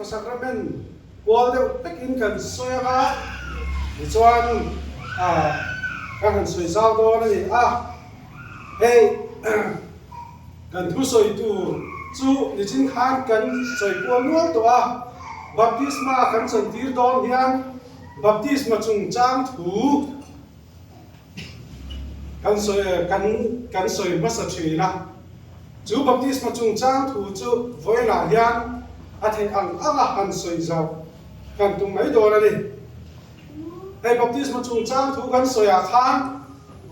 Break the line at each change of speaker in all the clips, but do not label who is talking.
Sacrament kual deuh takin kan sawi ang a, tichuan ka han sawi zau dawn a ni a, hei kan thusawi tur chu nichin khan kan sawi kual nual tawh a, baptisma kan chantir dawn hian baptisma chungchang thu Kan sawi kan kan sawi hmasa thin a, chu baptisma chungchang thu chu vawiinah hian a theih ang anga han sawi zauh kan tum mai dawn a ni. Hei baptisma chungchang thu kan sawiah khan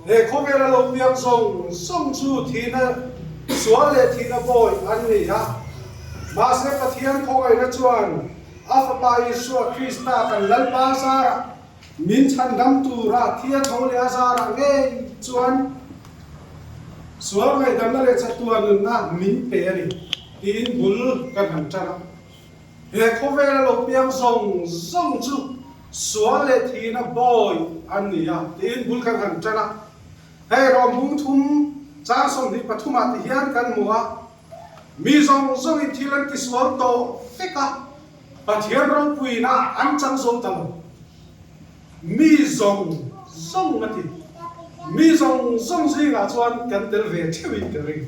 he khawvela lo piang zawng zawng chu thihna sual leh thihna bawi an ni a, mahse Pathian khawngaihna chuan a Fapa Isua Krista kan Lalpa zarah Min chhandam tura thia tho leh a zarah ngei chuan sual ngaihdamna leh chatuan nunna min pe a ni tiin bul kan han tan a. He khawvela lo piang zawng zawng chu sual leh thihna bawi an ni a tiin bul kan han tan a. Hei rawng bung thum chang 23 ah ti hian kan hmu a, mi zawng zawngin thil an tisual tawh vek a, Pathian ropuina an chang zo ta lo. Mi zawng zawng a ti. Mi zawng zawng zingah chuan kan tel ve theuhin ka ring.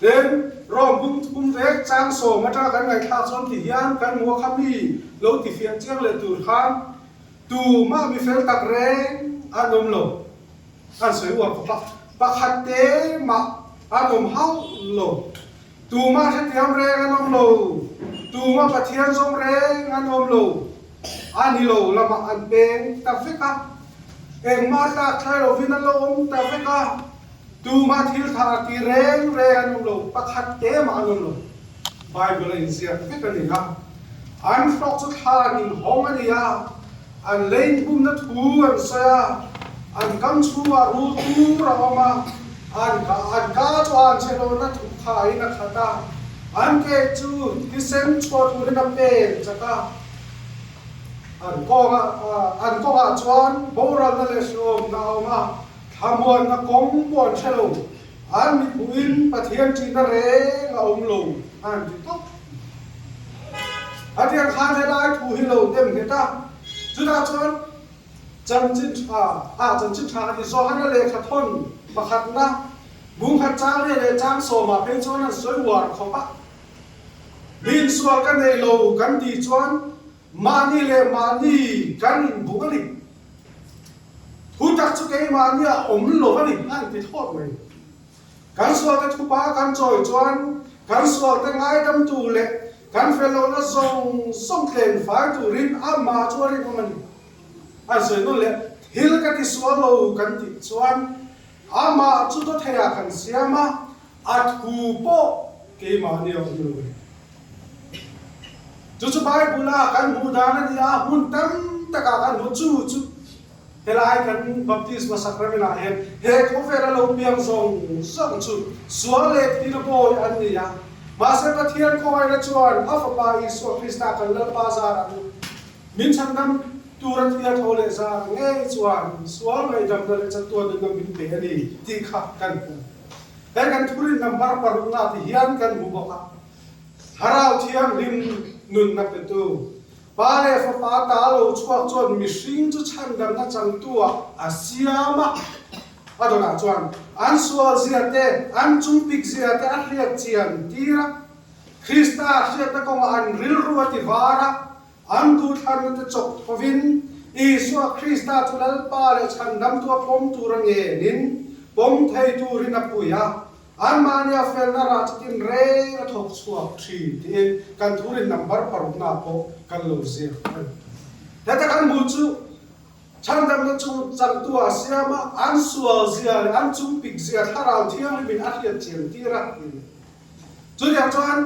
Tin, Rom bung thum vek chang sawm atanga kan ngaihthlak chuan ti hian kan hmu a kha mi lo ti fiah chiang leh tur khan tumah mi fel tak reng an awm lo. An sawi uar khawp a, pakhat te mah an awm hauh lo. Tumah hrethiam reng an awm lo, tumah Pathian zawng reng an awm lo, a ni lo lamah an peng ta vek a, engmah tlak thlai lovin an lo awm ta vek a, tumah thil tha ti reng reng an awm lo, pakhat te mah an awm lo. Bible a inziak vek a ni a, an hrawk chu thlan inhawng a ni a, An lei inbumna thu an sawi a, an kam chhungah rul tur a awm a, an an ka chu an chhe lohna thu khaiin a khat a, an ke chu thisen chhuah turin a pen chak a, an kawngah an kawngah chuan boralna leh hrehawmna a awm a, thlamuanna kawng pawh an hre lo, an mithmuhin Pathian ṭihna reng a awm lo a han ti tawp. A tiang khan helai thu hi lo dem nghet a, chutah chuan chanchin tha ah chanchin tha a ti Johana lehkha thawn pakhatna bung khat chang riat leh chang sawmah phei chuan an sawi uar khawp a, Min sual ka nei lo kan tih chuan mahni leh mahni kan inbuk a ni. Thu tak chu keimahni a awm lo a ni a an ti thlawt mai. Kan sualte thupa kan chawi chuan kan sualte ngaidamtu leh kan fellohna zawng zawng tlen fai turin amah chu a rinawm a ni. An sawi nawn leh thil ka ti sual lo kan tih chuan amah chu dawtheiah kan siam a, a thu pawh keimahni a awm lo a ni. Chu chu Bible-a kan hmuh dan a ni a, hmun tam takah kan hmu chu chu. Helai kan Baptisma Sacrament ah hian he khawvela lo piang zawng zawng chu sual leh thil bawi an ni a. Mahse Pathian khawngaihna chuan a Fapa Isua Krista kan Lalpa zarah chu min chhandam tura thil a tho leh zar ngei chuan sual ngaihdamna leh chatuan nunna min pe a ni tih kha kan hmu. He kan thurin number parukna ti hian kan hmu bawk a. Thlarau Thianghlim nunna petu Pa leh Fapa ta lo chhuak chuan mihring chu chhandamna changtu-ah a siam a. A dawtah chuan an sual zia te, an chungpik zia te a hriat chian tir a. Krista hriatna kawngah an rilru a ti var a, an duhthlanna te chawk thovin Isua Krista chu Lalpa leh chhandamtu-a pawm tura ngenin pawm thei turin a pui a. Anmahnia felna rah chu tin reng a thawk chhuak thin tiin kan thurin number parukna pawh kan lo ziak a ni. Heta kan hmuh chu chhandamna chung changtu ah siam a, an sual zia leh an chungpik zia thlarau thianghlimin a hriat chian tir a ti ni. Chutiang chuan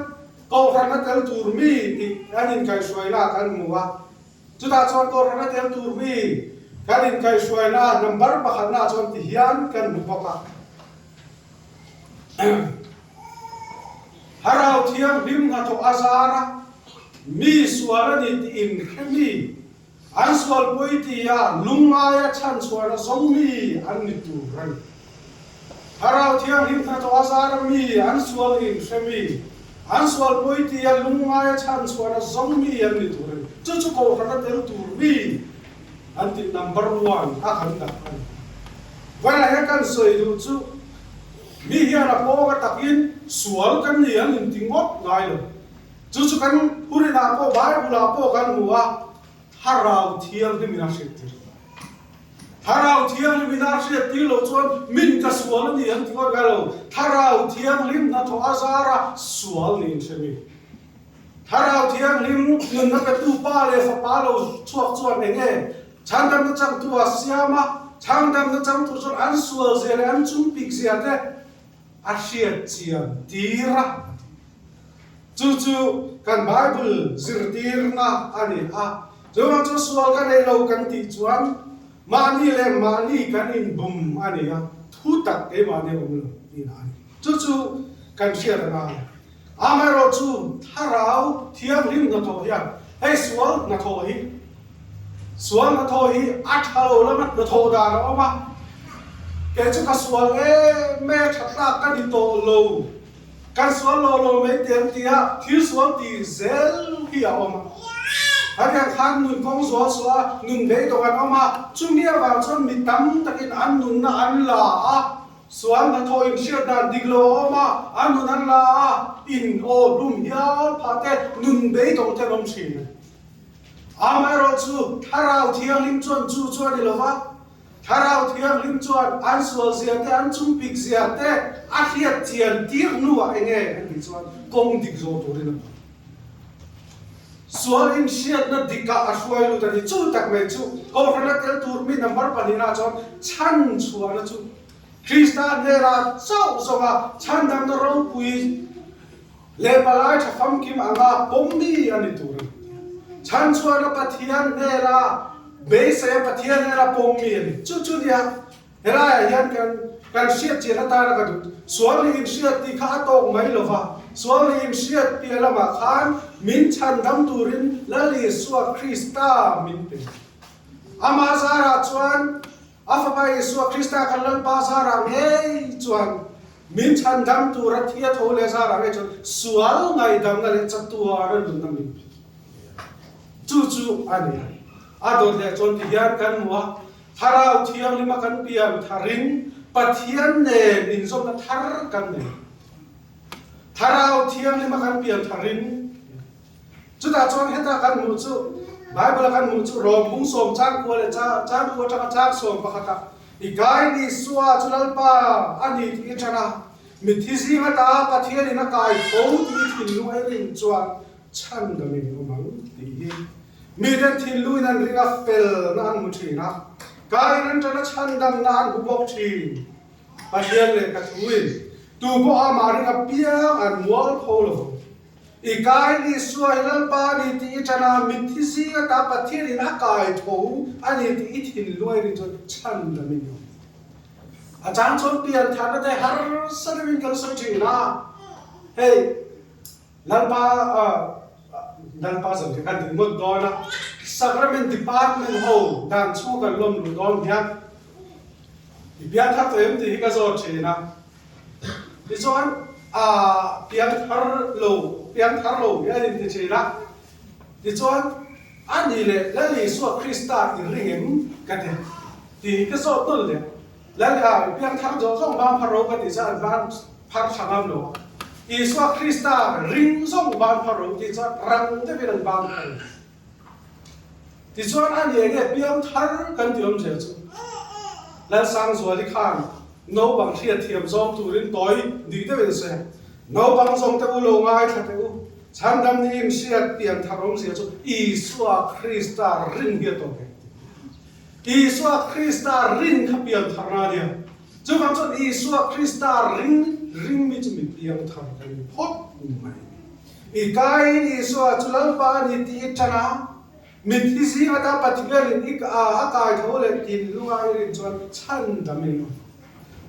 kohhran a tel tur mi tih an inkaihhruaina kan hmu a. Chutah chuan Kohhran a tel tur mi kan inkaihhruaina number pakhatna chuan ti hian kan hmu bawk a. Thlarau Thianghlim hnathawh a zar a, mi sual a ni tih inhre mi, an sualpui tia lungngaia chhanchhuahna zawng mi an ni tur a ni. Thlarau Thianghlim hnathawh a zar a mi an sual inhre mi. An sual pawi tia lungngaia chhan chhuahna zawng mi an ni tur a ni. Chu chu Kohhran a tel tur mi an tih number one a kan dah a ni. Vawilah hian kan sawi duh chu mi hian a pawng a takin sual kan ni an inti ngawt ngai lo. Chu chu kan Thurinah pawh Bible-ah pawh kan hmu a, Thlarau Thianghlimin a hriattir. Thlarau Thianghlimin a hriattir loh chuan min ka sual a ni an ti ngawt ngai lo. Thlarau Thianghlim hnathawh a zara sual niin hre mi. Thlarau Thianghlim nunna petu Pa leh Fapa lo chhuak chuan eng nge chhandamna changtu a siam a, chhandamna changtu chuan an sual zia leh an chungpik zia te a hriat chian tir a. Chu chu kan Bible zirtirna a ni a. Chuvang chu sual ka nei lo kan tih chuan mahni leh mahni kan inbum a ni a, thu tak keimahni a awm lo tihna a ni. Chu chu kan hriat a ngai. Amaherawhchu Thlarau Thianghlim hnathawh hian hei sual hnathawh hi sual hnathawh hi a tha lo lama hnathawh dan a awm a, kei chu ka sual em e, tha tlak ka ni tawh lo, kan sual lo lo mai te an ti a, thil sual tih zel hi a awm a. Hetiang khan nun kawng zual suah a, nun beidawng an awm a, chumi avang chuan mi tam takin an nunna an la a, Sual hnathawh inhriat dan dik lo a awm a, a nun an la a, in aw hlum hial phah te, nun beidawng te an awm thin a ni. Amaherawhchu, Thlarau Thianghlim chuan chu chu a ni lo va, Thlarau Thianghlim chuan an sual zia te, an chungpik zia te a hriat chian tir hnuah eng nge an tih chuan kawng dik zawh turin a hmu. Sual inhriatna dikah a hruai lut a ni. Chu tak mai chu Kohhrana tel tur mi number pahnihna chuan chhan chhuahna chu Krista hnenah chauh zawnga chhandamna ropui leh palai tha famkim anga pawm mi a ni tur a ni. Chhan chhuahna Pathian hnena beiseia Pathian hnena pawm mi a ni. Chu chu nia Helaiah hian kan kan hriat chian atana ka duh. Sual nih inhriat tih kha a tawk mai lo va, sual nih inhriat piah lamah khan min chhandam turin Lal Isua Krista min pe. Amah zarah chuan a Fapa Isua Krista kan Lalpa zarah ngei chuan min chhandam tura thi a tho leh zarah ngei chuan sual ngaihdamna leh chatuara nunna min pe. Chu chu a ni a. A dawt leh chuan tihian kan hmu a. Thlarau Thianghlima kan pian tharin Pathian nen inzawmna thar kan nei. Thlarau Thianghlima kan pian tharin chutah chuan heta kan hmuh chu Bible-a kan hmuh chu Rom bung sawm chang kua leh chang kua atanga chang sawm pakhata i kai Isua chu Lalpa a ni tih i ṭan a, mitthi zing ata Pathianin a kai tho tih i thinlung a i rin chuan chhandamin awm ang tih hi Miten thinlungin an ring a, felna an hmu thin a, kain an ṭana chhandamna an hmu bawk thin. Pathian lehkha thuin, Tu pawh amah ring apiang an mual kho lo vang. I kain Isua hi Lalpa a ni tih i ṭan a, mitthi zing ata Pathianin a kai tho a ni tih i thinlung a rin chuan chhandamin i awm. A chang chuan pian tharna te harsa deuhin kan sawi thin a, hei, Lalpa Lalpa zan hi kan ti ngawt dawn a, Sacrament Department ho dan chhung kan lawm luh dawn hian i piang thar tawh em tih hi ka zawt thin a. Tichuan a piang thar lo, piang thar lo hi a inti thin a. Tichuan a ni leh Lal Isua Krista i ring em ka ti tih hi ka zawt nawn leh. Lal i piang thar zawh zawng bang phar ro ka tih chuan an ban phar tha ngam lo a. Isua Krista ring zawng ban phar ro tih chuan rang deuhin an ban phar. Tichuan a ni enge piang thar kan ti awm zel chu. Lalsangzuali khan naupang hriatthiam zawng turin tawi dik deuhin a sawi a, Naupang zawng te u lo ngaithla teh u, chhandam ni in hriat pian thar awmzia chu Isua Krista ring hi a tawk e. Isua Krista rin kha piantharna a nia. Chuvang chuan Isua Krista ring ring mi chu mi piangthar kan ni phawt mai. I kaiin Isua chu Lalpa a ni tih i ṭan a, mitthi zing ata Pathianin i a kai tho leh thinlunga i rin chuan chhandamin awm.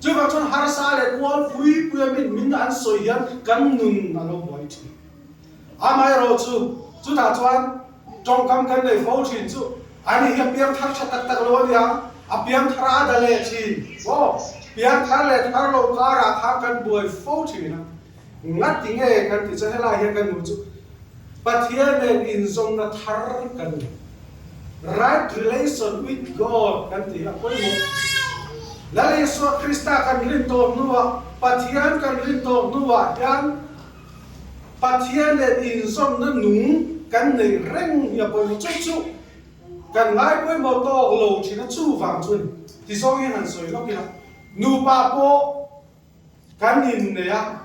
Chuvang chuan harsa leh kual pui puia min min an sawi hian kan nun a lo buai ṭhin. Amaherawhchu, chutah chuan tawngkam kan nei fo thin chu ani hi a piangthar tha tak tak lo a nia, a piangthar a da leh thin maw? Piangthar leh thar lo karah khan kan buai fo thin a. Ngati nge kan tih chuan helai hian kan hmuh chu Pathian nen inzawmna thar kan nei. Right relation with God kan tih hi a pawimawh. Lal Isua Krista kan rin tawh hnuah, Pathian kan rin tawh hnuah hian Pathian nen inzawmna nung kan neih reng hi a pawimawh. Chu chu kan ngai pawimawh tawk lo thin a, chuvang chu a ni. Tizawng hian han sawi lawk ila, nupa pawh Kan innei a,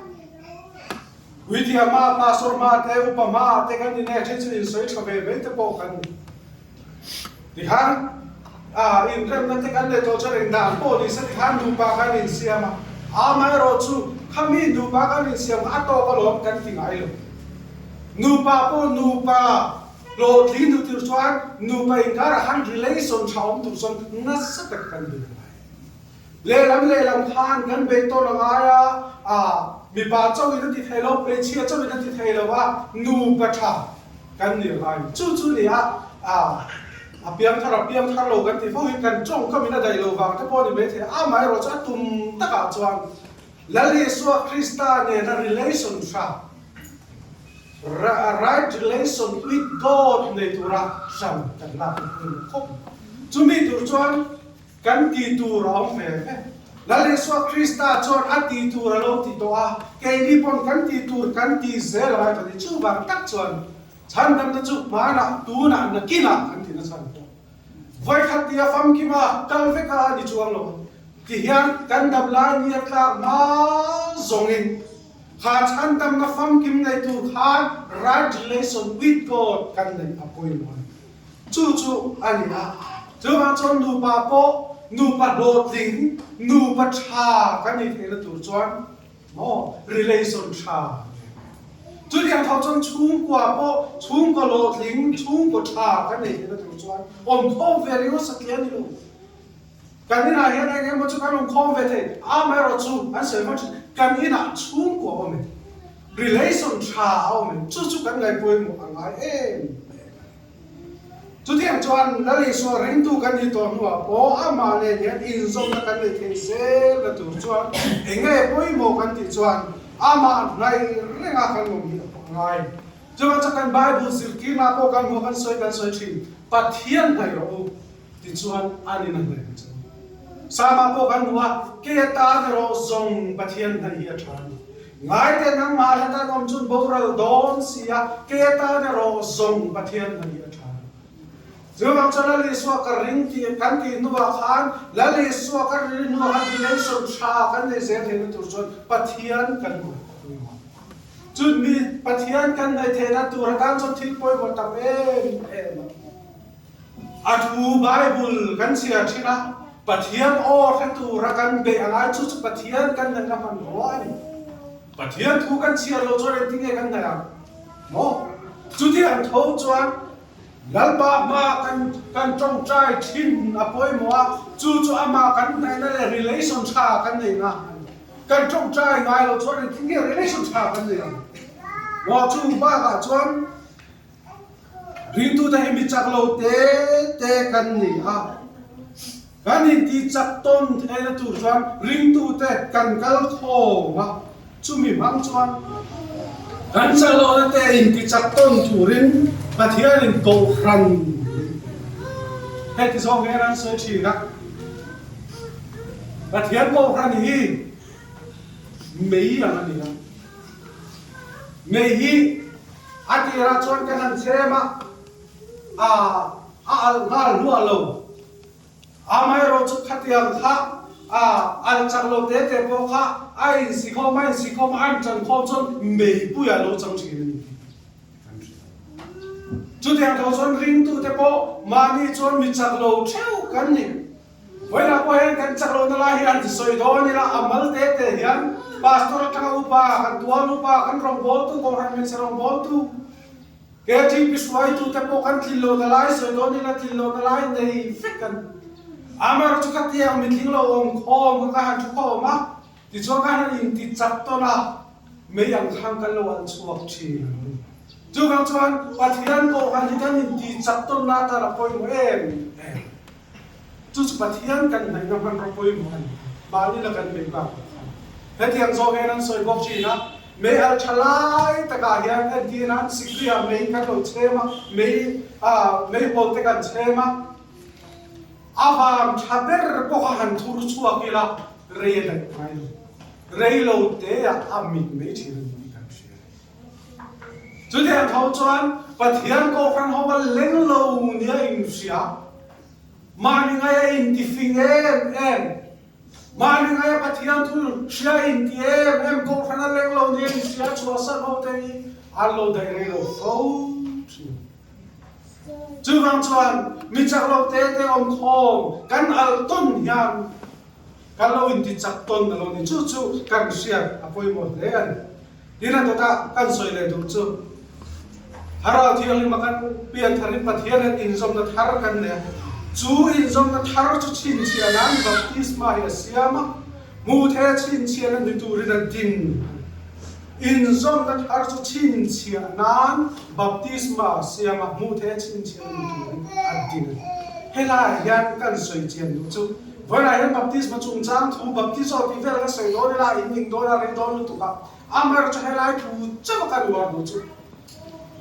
Puithiama, Pastor hma te, Upa hma te kan innei a, then chu insawi tha ve mai te pawh kan ni. Tikhan ah inremna te kan nei tawh chuan eng dan pawh ni se tikhan nupa kan insiam a, amaherawhchu khami nupa kan insiam kha a tawk alawm kan ti ngai lo. Nupa pawh nupa hlawhtling duh tur chuan nupa inkarah khan relation tha awm tur chuan nasa tak kan bei a ngai. Lehlam lehlam khan kan bei tawn a ngai a, ah mipa chauhin a ti thei lo, hmeichhia chauhin a ti thei lo a, nupa tha kan ni a ngai. Chu chu ni a, ah a piangthar a piangthar lo kan ti fo hi kan tawngkamin a daih lo vang te pawh a ni maithei a, amaherawh chu a tum takah chuan Lal Isua Krista nena relation tha, right relation with God nei tura hran kan lak a pawimawh khawp mai. Chumi tur chuan Kan ti tur a awm ve ve. Lal Isua Krista chuan a ti tur a lo ti tawh a, keini pawn kan ti tur kan ti zel a ngai tawh a ni. Chuvang tak chuan chhandamna chu hmanah, tunah, nakinah kan ti nasa ang tawh. Vawikhat tia famkima kal vek a ni chuang lo a. Tihian kan dam lai ni a tlak hma zawngin kha chhandamna famkim nei tur khan right relation with God kan neih a pawimawh a ni. Chu chu a ni a, chuvang chuan nupa pawh nupa hlawhtling, nupa tha kan nih theihna tur chuan maw relation tha nen. Chutiang tho chuan chhungkua pawh chhungkaw hlawhtling, chhungkaw tha kan neih theihna tur chuan awmkhawm ve ringawt satliah a ni lo. Kan inah hian eng emaw chu kan awmkhawm ve thei, amaherawhchu an sawi hma thin, kan inah chhungkua a awm em? Relation tha a awm em? Chu chu kan ngaihpawimawh a ngai em em a ni. Chutiang chuan Lal Isua ringtu kan nih tawh hnuah pawh amah nen hian inzawmna kan neih theih zel na tur chuan eng nge pawimawh kan tih chuan amah hnaih renga kan awm hi a ngai. Chuvang chuan kan Bible zirtirna pawh kan hmuh kan sawi kan sawi thin, Pathian hnaih rawh u. Tichuan an in a hnaih ang che u. Sama pawh kan hmu a, kei atan erawh zawng Pathian hnaih hi a tha a ni. Ngaite nangmah hlatan awm chun boral dawn si a, kei atan erawh zawng Pathian hnaih hi a tha a ni. Chuvang chuan Lal Isua ka ring tih kan tih hnuah khan Lal Isua ka rin hnuah khan relation tha kan nei zel theihna tur chuan Pathian kan hmu a. Chun mi Pathian kan hnaih theihna tur atan chuan thil pawimawh tam em em a. A thu Bible kan chhiar thin a, Pathian aw hre tura kan beih a ngai, chu chu Pathian kan hnaih na hmanrua a ni. Pathian thu kan chhiar lo chuan engtin nge kan hnaih ang? Maw? Chutiang tho chuan Lalpa hma kan kan tawngtai thin a pawimawh a, chu chu amah kan hnaihna leh relation tha kan neihna a ni. Kan tawngtai ngai lo chuan engtin nge relation tha kan neih ang? Maw? Chu bakah chuan Ringtute hi mi chak lo te te kan ni a, kan inti chak tawn theihna tur chuan ringtute kan kal khawm a, chumi hmang chuan kan chak lohna te inti chak tawn turin Pathianin Kohhran heti zawng hian an sawi thin a, Pathian Kohhran hi mei ang a ni a, mei hi A tirah chuan kan han chhem a, a a alh nghal hluah lo. Amaherawh chu khatiang kha a alh chak lo te te pawh kha a insikhawm a insikhawm a, an tan khawm chuan meipui a lo chang thin a ni tih kan hria. Chutiang tho chuan ringtute pawh mahni chuan mi chak lo theuh kan ni. Vawilah pawh hian kan chak lohna lai hi an ti sawi dawn ila, a mal te te hian Pastor atanga upa, kan tual upa, kan rawngbawltu, Kohhran hmeichhe rawngbawltu, KTP hruaitu te pawh kan tlin lohna lai sawi dawn ila, tlin lohna lai nei vek an ni. Amaherawhchu chu khatiang mitling lo awm khawm kha ka han thu khawm a, tichuan ka han inti chak tawn a, mei ang khan kan lo an chhuak thin a lo ni. Chuvang chuan Pathian Kohhran hi kan inti chak tawnna atan a pawimawh em em. Chu chu Pathian kan hnaihna hmanraw pawimawh a ni. Mahni la kan beih bak loh khan. Hetiang zawk hian an sawi bawk thin a. Mei alh tha lai takah hian entir nan sikriah mei kan lo chhem a, mei ah meihawl te kan chhem a, a vang tha ber pawh kha han thur chhuak ila rei a daih ngai lo. Rei lo te ah a mit mai thin a ni tih kan hria. Chutiang tho chuan Pathian Kohhran ho a leng lo nia inhria, mahni ngaia intifing em em, Mahni ngaia Pathian thu hria inti em em Kohhran a leng lo nia inhria chhuahsan ho te hi an lo daih rei lo fo thin. Chuvang chuan mi chak lo te te awm khawm kan alh tawn hian kan lo inti chak tawn a lo ni. Chu chu kan hriat a pawimawh hle a ni. Tin a dawtah kan sawi leh duh chu Thlarau Thianghlima kan pian tharin Pathian in inzawmna thar kan nei a, chu inzawmna thar chu chhinchhiah nan baptisma hi a siam a, hmuh theia chhinchhiahna ni turin a din a ni. Inzawmna thar chu chhinchhiah nan baptisma a siam a, hmuh theia chhinchhiahna ni turin a din a ni. Helaiah hian kan sawi chian duh chu vawiinah hian baptisma chungchang thu baptizo tih vel ka sawi dawn ila, in ning dawn a, rei dawn lutuk a, Amaherawhchu chu helai thu chauh a kan uar duh chu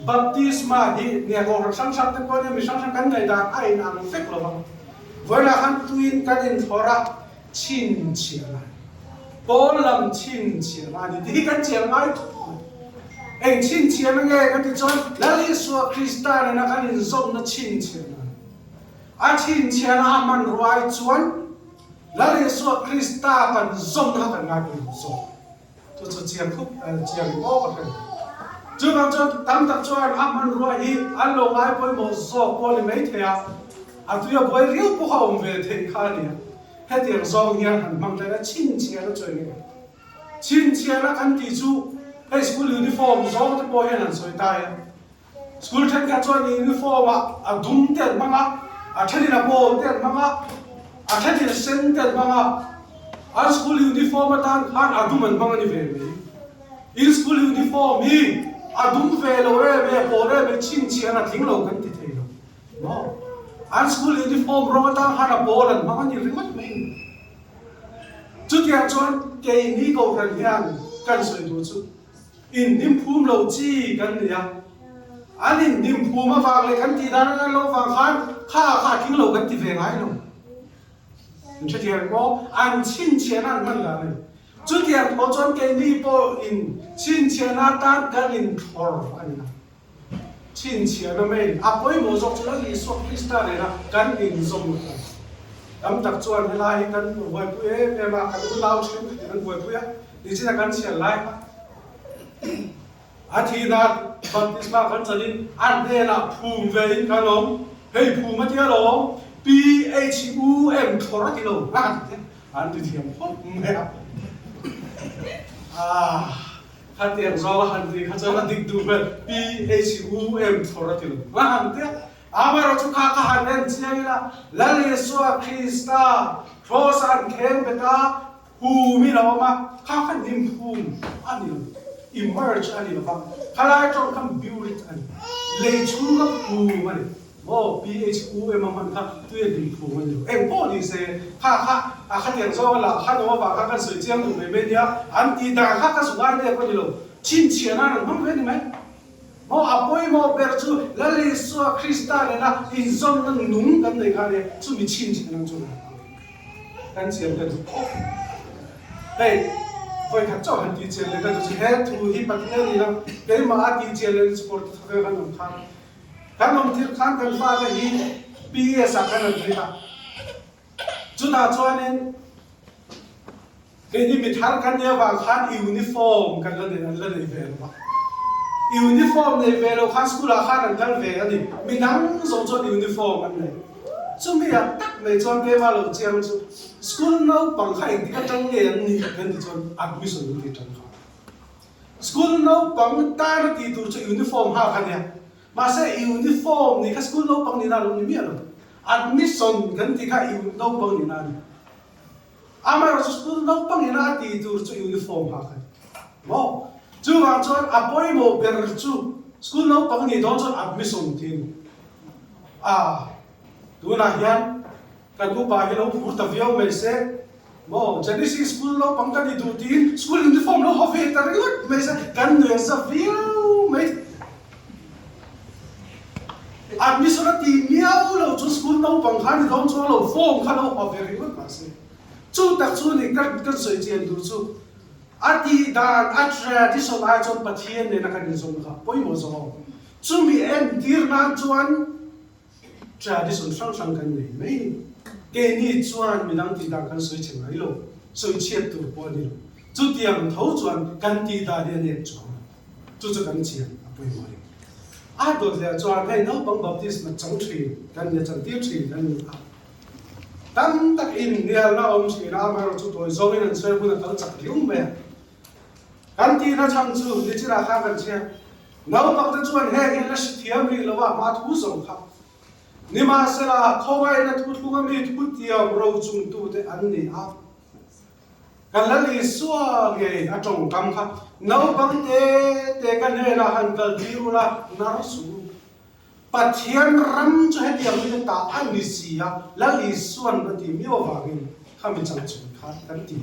baptisma hi nia kohhran hrang hrang te pawh nia mi hrang hrang kan ngaihdan a in ang vek lo vang. Vawilah khan tuin kan inthlawr a, chhinchhiahna, pawn lam chhinchhiahna a ni tih hi kan chian ngai thut mai. Eng chhinchhiahna nge kan tih chuan Lal Isua Krista nena kan inzawmna chhinchhiahna a ni. A chhinchhiahna a hmanrua ai chuan Lal Isua Krista kan zawmna kha kan ngai pawimawh zawk. Chu chu chiang khup chiang pawh ka hre. Chuvang chuan tam tak chuan a hmanrua hi an lo ngai pawimawh zawk pawh a ni mai thei a, a tui a buai riau pawh kha awm ve theih kha a ni a. Hetiang zawng hian han hmang tlaih a, chhinchhiahna chu eng nge? Chhinchhiahna kan tih chu hei school uniform zawng te pawh hian han sawi ta ila. School thenkhat chuan uniform ah a dum te an hmang a, a thenin a pawl te an hmang a, a thenin a sen te an hmang a. An school uniform atan khan a dum an hmang a ni ve mai. In school uniform hi a dum ve lo em e, a pawl em e, chhinchhiah a tling lo kan ti thei lo. Maw? An school uniform rawng atan khan a pawl an hmang a ni ringawt mai a ni. Chutiang chuan keini Kohhran hian kan sawi duh chu. Inhnim phum lo chi kan ni a, an inhnim phum avang leh kan tih dan an lo vang khan kha kha a tling lo kan ti ve ngai lo. In hrethiam em aw? An chhinchhiahna an hman dan a ni. Chutiang pawh chuan keini pawh in chhinchhiahna atan kan inthlawr a ni a. Chhinchhiahna mai a pawimawh zawk chu Lal Isua Krista nena kan inzawm a ni. Tam tak chuan helai hi kan buaipui em em a, kan unau thenkhatin an buaipui a, nichina kan chhiar lai kha a thihna baptisma kan chanin a hnenah phum ve in kan awm, hei phum a tia lawm, PHUM thlawr a ti lo a kan ti an ti thiam khawp mai a. Aah. Khatiang zawng a han ti kha chuan a dik duh hmel PHUM thlawr a ti lo a han ti a. Amaherawhchu kha ka han en chiang ila Lal Isua Krista Kraws a an kheng bet a, hum in a awm a, kha kha hnim hum a ni lo, emerge a ni lo va, khalai tawng khan buried a ni, lei chhunga phum a ni. Maw PHUM a hman kha tui a hlim phung a ni lo. Eng pawh ni se, kha kha a khatiang zawng a lah kha nawm avang kha kan sawi chiang duh mai mai nia, an tih dan kha ka zu ngai nek a ni lo. Chhinchhiah nan an hmang ve ni mai. Maw a pawimawh ber chu Lal Isua Krista nena inzawmna nung kan nei kha nia, chumi chhinchhiah nan chuan an hmang ve. Kan chian ka duh khawp. Hei, vawikhat chauh han tih chian leh ka duh chu he thu hi Pathian ina keimah a tih chian leh chu kawr thawk kan awm khan Kan awm thil khan kan fate hi PS ah kan an rit a, chutah chuanin keini mithar kan nih avang khan uniform kan la nei an la nei ve lo a, uniform nei ve lo khan school ah khan an kal ve a ni, midang zawng chuan uniform an nei. Chumi ah tak mai chuan keimah lo chiang chu school naupang kha engtik atang nge an nih kan tih chuan admission an tih tang kha. School naupang tan a tih tur chu uniform hak a nia. Mahse uniform nih kha school naupang nihna a lo ni miah lo. Admission kan tih kha naupang nihna a ni. Amaherawhchu school naupang ina a tih tur chu uniform hak a ni. Maw? Chuvang chuan a pawimawh ber chu school naupang nih dawn chuan admission tih a ni. A, tunah hian kan upa hi lo phur ta viau mai se. Maw Genesis school naupang ka ni duh tiin school uniform lo haw ve ta ringawt mai se kan nuai za viau mai. Admission a ti miau lo chu school naupang kha ni dawn chuang lo form kha lo haw ve ringawt mahse chu tak chu ni ka kan sawi chian duh chu a tih dan a tradition ai chuan Pathian nena kan inzawmna kha pawimawh zawk. Chumi entir nan chuan Tradition hrang hrang kan nei mai ni. Keini chuan midang tih dan kan sawi chhe ngai lo, sawi chhiat tur pawh a ni lo. Chutiang tho chuan kan tih dan hi a nep chuang lo. Chu chu kan chian a pawimawh a ni. A dawt leh chuan hei naupang baptisma chang thin kan nia, chantir thin kan ni a. Tam tak inhnialna a awm thin a, amaherawhchu tawi zawngin an sawi hun a kal chak riau mai a. Kan tihna chhan chu nichinah khan kan chhiat. Naupangte chuan heng hi la hre thiam rih lo a, hma thu zawng kha. Nimahsela, khawngaihna thuthlunga mi thutiam rochungtute an ni a. Kan Lal Isua ngei a tawngkam kha, Naupang te te ka hnenah han kal tir ula, nar suh u. Pathian ram chu hetiang mite ta a ni si a, Lal Isuan a ti miau avangin khami changchung kha kan ti.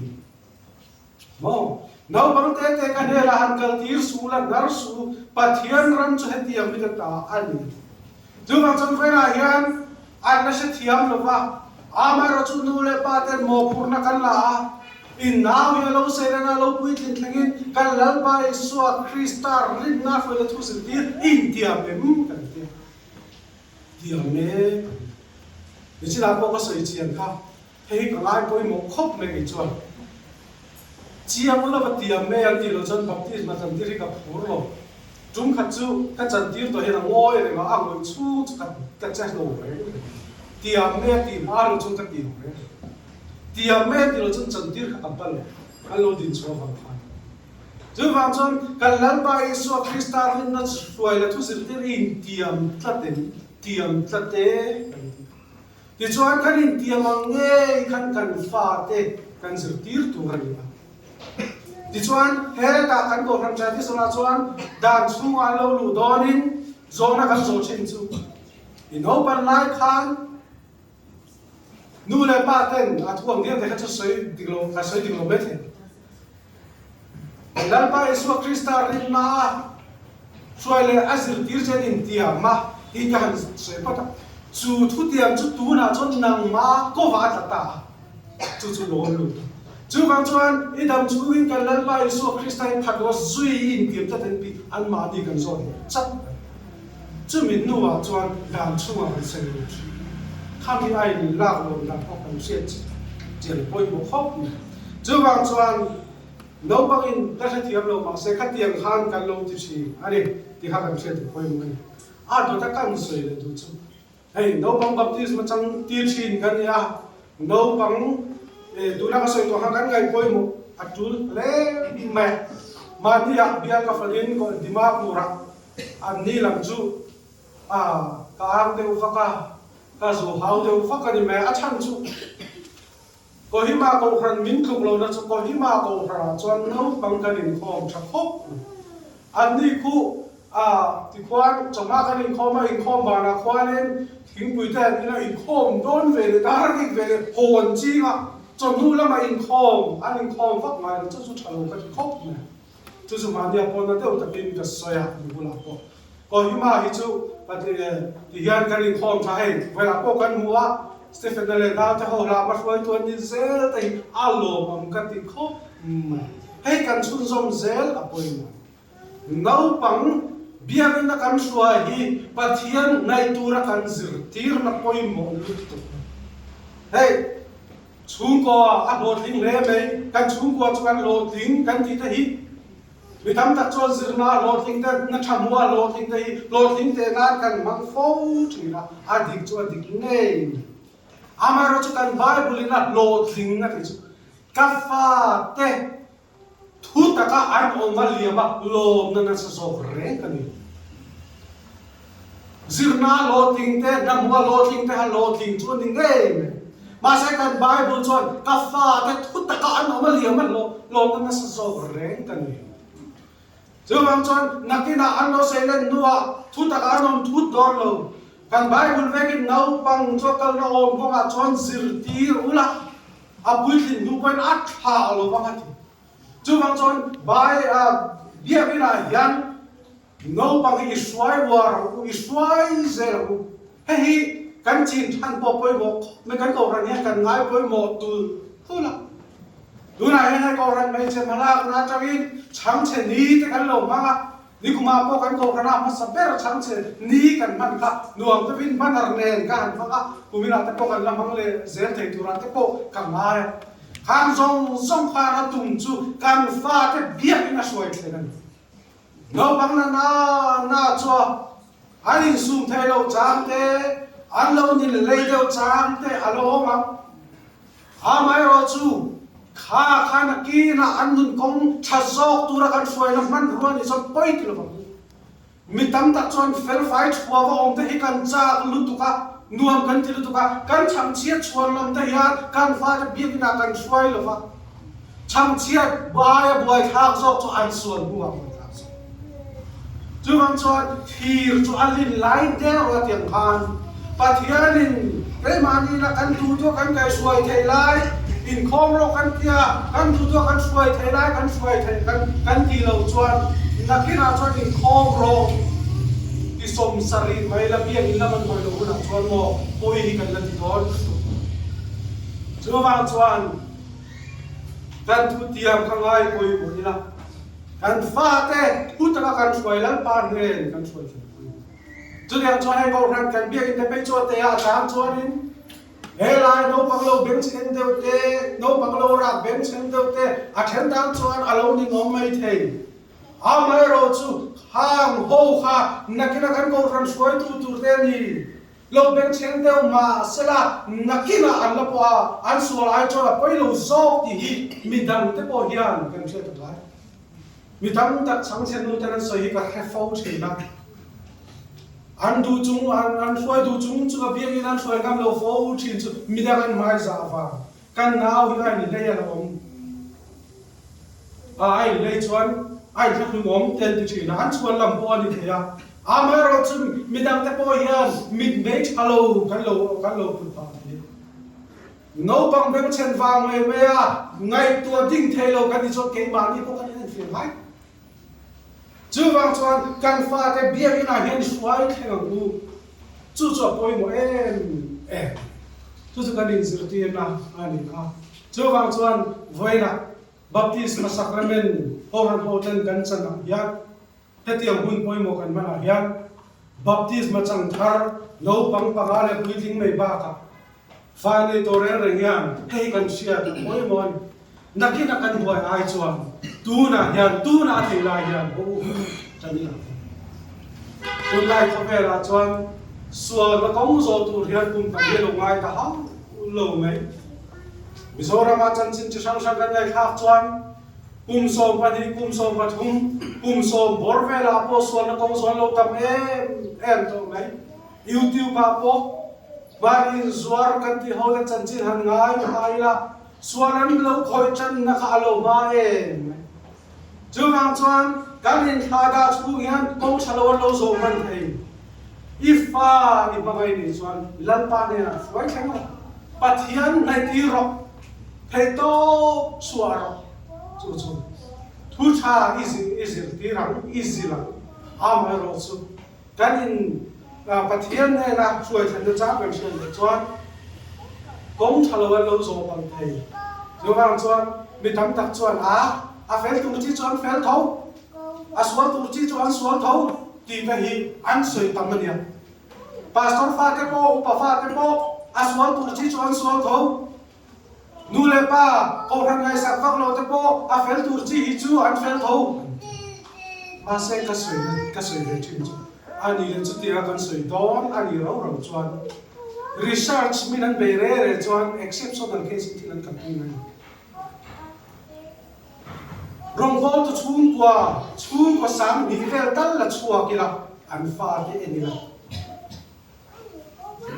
Maw? Naupang te te ka hnenah han kal tir su la, hnar su, Pathian ram chu hetiang mi ka ta a ni. Chuvang chuan vawiinah hian an la hrethiam lo va, amaherawh chu nu leh pa ten mawhphurhna kan la a, in nau hi a lo seilen a, lo puitlin thlengin kan Lalpa Isua Krista rinna hruaina thu zirtir intiam em kan ti a. Tiam e kan ti. Nichinah pawh ka sawi chian kha. Hei hi ka ngai pawimawh khawp mai kei chuan. Chiang lova tiam mai an tih loh chuan baptisma chantir hi ka phur lo. Tum khat chu ka chantir tawh hian a ngawi reng a, a ngawih chhung chu ka ka che lo reng reng. Tiam mai a tih hma loh chuan ka ti lo reng reng. Tiam mai a tih loh chuan chantir kha ka bal lo, an lo din chhuah avang khan. Chuvang chuan kan Lalpa Isua Krista rinna hruai la thu zirtir i intiam tlat em? Tiam tlat e kan ti. Tichuan kan intiam ang ngei khan kan fate kan zirtir tur a ni a. Tichuan hetah kan Kohhran tradition-ah chuan dan chhungah an lo luh dawnin zawhna kan zawh thin chu i naupan lai khan nu leh pa ten a thu ang diam te kha chu sawi dik lo, ka sawi dik lo maithei. Lalpa Isua Krista rinna a hruai leh a zirtir che an intiam a tiin ka han sawi phawt a. Chu thutiam chu tunah chuan nangma kawvah a tla ta a, chu chu lo lut a. Chuvang chuan i dam chhungin kan Lalpa Isua Krista hi phat rawh zui i intiam tlat an tih anmahni kan zawt leh chat a ni. Chumi hnuah chuan dan chhungah kan sawi lut thin. Khami a inlak lawm dan pawh kan hriat chian pawimawh khawp mai. Chuvang chuan naupangin ka hrethiam lo mahse khatiang khan kan lo ti thin a ni tih kha kan hriat duh pawimawh a ni. A dawta kan sawi leh duh chu hei naupang baptisma chang tir thin kan ni a, naupang tuna ka sawi tawh kha kan ngaih pawimawh a tul hle mai a. Mahniah bial ka falin Dimapur-ah an ni lam chu a ka ang deuh vak a, ka zu hau deuh vak a ni mai a, a chhan chu Kohima Kohhran min tluk lohna chu Kohima Kohhranah chuan naupang kan inkhawm tha khawp mai. Anni khu a tikhuan chawhma kan inkhawm a, inkhawm banah khuanin thingpui te han in a, inkhawm dawn ve leh dar rik ve leh hawn ching a, chawhnu lamah inkhawm an inkhawm vak ngai lo, chu chu tha lo ka ti khawp mai. Chu chu mahnia pawhna deuh takin ka sawi a, mi bulah pawh. Kohima hi chu ti hian kan inkhawm tha hei, vawilah pawh kan hmu a, Stephen-a leh naute ho hlama hruaitu an ni zel te hi a lawmawm ka ti khawp mai. Hei kan chhunzawm zel a pawimawh. Naupang biakina kan hruai hi Pathian ngaih tura kan zirtirna pawimawh lutuk. Hei chhungkua a hlawhtling hle mai, kan chhungkua chu kan hlawhtling kan tih te hi Mi tam tak chuan zirna hlawhtling te, na tha hmua hlawhtling te hi hlawhtling teh nan kan hmang fo thin a, a dik chu a dik ngei mai. Amaherawhchu kan Bible in a hlawhtling a tih chu ka fate thu taka an awm a liam a lawmna nasa zawk reng ka ni. Zirna hlawhtling te, hna hmua hlawhtling te kha hlawhtling chu a ni ngei mai. Mahse kan Bible chuan ka fate thu taka an awm a liam a hlawmna nasa zawk reng ka ni. Chuvang chuan nakinah an lo sei len hnuah thu taka an awm thut dawn lo. Kan Bible vekin naupang chu a kalna awm kawngah chuan zirtir ula. A puitlin hnu pawhin a thlah lo vang a ti. Chuvang chuan Bai biakinah hian naupang hi i hruai uar ang u, i hruai zel ang u. Hei hi kan chin than pawh pawimawh khawp mai, kan kohhran hian kan ngai pawimawh tul tul a. Tunah hian hei kohhran hmeichhe hmalakna atangin chhangchhe ni te kan lo hmang a, Nikumah pawh kan kohhran a hmasa ber chhangchhe ni kan hman kha nuam deuhin banner nen ka han hmang a, kuminah te pawh kan la hmang leh zel thei turah te pawh ka ngai a. Khang zawng zawng khan a tum chu kan fate biakin a hruai thlen a ni. Naupang na na na chua an insum thei lo chang te, an lo nil lei deuh chang te a lo awm ang. Amaherawh chu, kha khan a kinah an nun kawng tha zawk tura kan hruaina hmanrua nih chuan pawi ti lovang u. Mi tam tak chuan felfai thua va awm te hi kan chak lutuk a, nuam kan ti lutuk a, kan chhangchhiat chhuan lam te hian kan fate biakinah kan hruai lo va, chhangchhiat aia buaithlak zawk chu an sual hnuah buaithlak zawk. Chuvang chuan thir chu a lin lai der a tiang khan Pathianin keimahni ina kan duh duh kan kaihhruai theih lai, inkhawm rawh kan tia, kan duh duh kan hruai theih lai kan hruai theih kan kan tih loh chuan nakinah chuan inkhawm rawh ti 70 mai la biakinn lam an hawi loh hunah chuan maw pawi hi kan la ti dawn lutuk. Chuvang chuan kan thutiam kha ngai pawimawh ila. Kan fate thu taka kan hruai Lalpa hnen kan hruai thei pui. Chutiang chuan hei Kohhran kan biakinn te phei chuan teh ah chang chuanin helai naupang lo bengchheng deuh te, naupang lo rak bengchheng deuh te a then tan chuan a lo ninawm mai thei. Amaherawh chu khang ho kha nakina kan Kohhran hruaitu tur te a ni. Lo bengchheng deuh mah sela nakinah an la pawh a, an sual ai chuan a pawi lo zawk tih hi mi dangte pawh hian kan hriat a ngai. Mi tam tak chhangchhe nu ten an sawi hi ka hre fo thin a. An duh chung, an hruai duh chung chung a biakin an hruai ngam lo fo thin chu midang an hmaizah vang. Kan nau hi a inhlei a lo awm. A a inhlei chuan a inthlahlung awm te an ti thin a, an chhuan lam pawh a ni thei a. Amaherawh chu midangte pawh hian mitmei tha lo kan lo kan lo put phah thei a. Naupang bengchhen vang mai mai a ngaihtuah ding thei lo kan ni chuan keimahni pawh kan inenfiah ngai. Chuvang chuan kan fate biakinah hian hruai thleng ang u. Chu chu a pawimawh em em. Chu chu kan inzirtirna a ni a. Chuvang chuan vawiinah Baptisma Sacrament Kohhran hoten kan chanah hian hetiang hun pawimawh kan hmanah hian Baptisma chang thar naupang panga leh puitling mai bakah Fa nei tawh reng reng hian hei kan hriat a pawimawh a ni. Nakin a kan buai ai chuan tunah hian tunah a thei lai hian haw u kan i ang. Tunlai khawvelah chuan sualna kawng zawh tur hian kum kan hi lo ngai ta hauh lo mai. Mizorama chanchin chi hrang hrang kan ngaihthlak chuan kum 12, kum 13, kum sawm bawr velah pawh sualna kawng zawh an lo tam em em tawh mai. YouTube ah pawh mahni inzuar kan tih ho te chanchin han ngai hma ila sual an lo khawih tanna kha a lo hma em mai. Chuvang chuan kan inthla dah chhung hian kawng tha lo an lo zawh hman thei. I fa i hmangaih nih chuan Lalpa hnenah hruai thleng rawh, Pathian hnaihtir rawh, theihtawp chhuah rawh. Chu chu thu tha i zirtir ang, i zil ang. Amaherawhchu Kan in Pathian hnena hruai thlenna chang kan hriat leh chuan kawng tha lo an lo zawh palh thei. Chuvang chuan mi tam tak chuan a a fel tur chi chu an fel tho, a sual tur chi chu an sual tho tih te hi an sawi tam a nia. Pastor fate pawh, upa fate pawh a sual tur chi chu an sual tho. Nu leh pa kohhran ngaihsak vak lo te pawh a fel tur chi hi chu an fel tho. Mahse ka sawi ka sawi ve thin chu a ni leh chutia kan sawi dawn a ni ro ro chuan research min an bei re re chuan exceptional case in thil an kalpui mai. Rawngbawltu chhungkua chhungkaw 2000 vel tal la chhuak ila an fate en ila.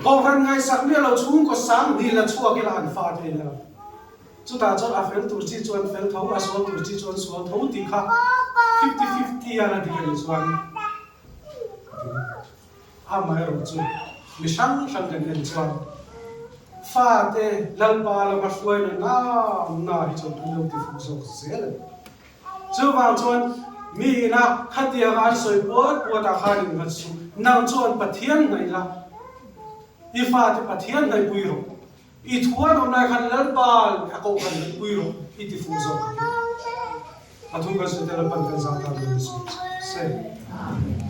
Kohhran ngaihsak miah lo chhungkaw 2000 la chhuak ila an fa thei lo. Chutah chuan a fel tur chi chu an fel tho, a sual tur chi chu an sual tho tih kha fifty fifty a la dik a nih chuan amaherawh chu mi hrang hrang kan en chuan. Fate Lalpa lama hruaina nam na hi chuan an lo ti fuh zawk zel a ni. Chuvang chuan mi ina khatianga an sawi puat puat ah khan in nghat suh. Nang chuan Pathian hnaih la, i fate Pathian hnaihpui rawh. I thu an awm lai khan Lalpa a kohhran hnaihpui rawh i ti fuh zawk ang. A thu kan sawi te Lalpan kan zah tan lo ni se.